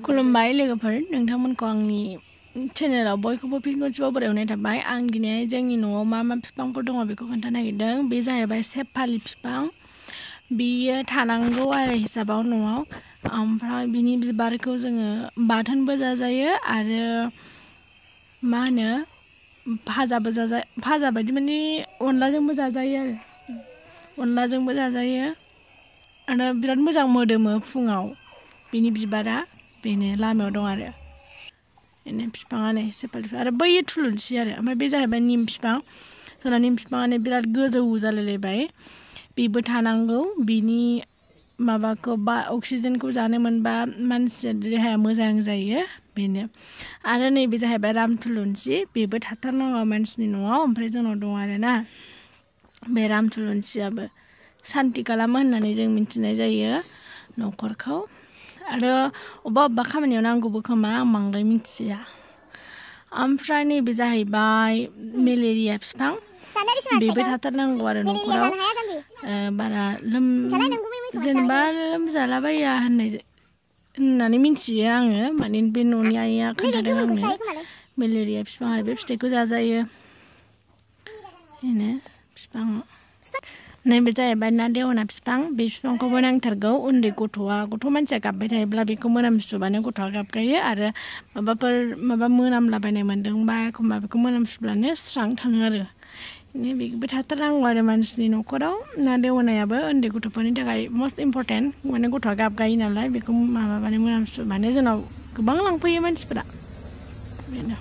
खुलुमबाय लोगोफोर नोंथांमोनखौ आंनि चेनेलाव बयखौबो फिन खनसेबाव बरायनाय थाबाय आं दिनै जोंनि न'आव मा मा बिफांफोर दङ बेखौ खोन्थानो नागिरदों बे जाहैबाय सेफालि बिफां बियो थानांगौ आरो हिसाबाव न'आव ओमफ्राय बिनि बिबारखौ जोङो बाथोनबो जाजायो आरो मा होनो भाजाबो जाजायो भाजा बायदि माने अनलाजोंबो जाजायो आरो बिराद मोजां मोदोमो फुङाव बिनि बिबारा बेनो लामायाव दं आरो बेनो बिफाङानो सेफालि आरो बै थुलुंसि आरो ओमफ्राय बे जाहैबाय निम बिफां जोंना निम बिफाङानो बिराद गोजौ जालायलायबाय बेबो थानांगौ बिनि माबाखौ बा अक्सिजेनखौ जानो मोनबा मानसिया देहाया मोजां जायो बेनो आरो नैबे जाहैबाय राम थुलुंसि बेबो थाथारनांगौ मानसिनि न'आव ओमफ्राय जोंनाव दं आरोना बे राम थुलुंसियाबो सान्ति खालामो होननानै जों मिथिनाय जायो न'खरखौ आरो अबेबा खामानियाव नांगौबो खोमा आं बांद्राय मिथिया ओमफ्राय नैबे जाहैबाय मेलेरिया बिफां बेबो थाथारनांगौ आरो न'खराव बारा जेनेबा लोमजालाबाया होननानै मिथियो आङो माने बे न'नि आइया खोन्थादों आंनो मेलेरिया बिफां आरो बे फिथाइखौ जाजायो बेनो बिफां नैबे जाहैबाय ना देवना बिफां बे बिफांखौबो नांथारगौ उन्दै गथ' मानसिया गाबबाय थायोब्ला बेखौ मोनामसुबानो गथ'आ गाबगायो आरो माबा मोनामलाबायनाय मोन्दोंबा एखमबा बेखौ मोनामसुब्लानो स्रां थाङो आरो बेबो थाथारनांगौ आरो मानसिनि न'खराव ना देवनायाबो उन्दै गथ'फोरनि थाखाय मस्ट इम्परटेन्ट माने गथ'आ गाबगायो नालाय बेखौ माबाबानो मोनामसुबानो जोंनाव गोबां लांफैयो मानसिफोरा बेनो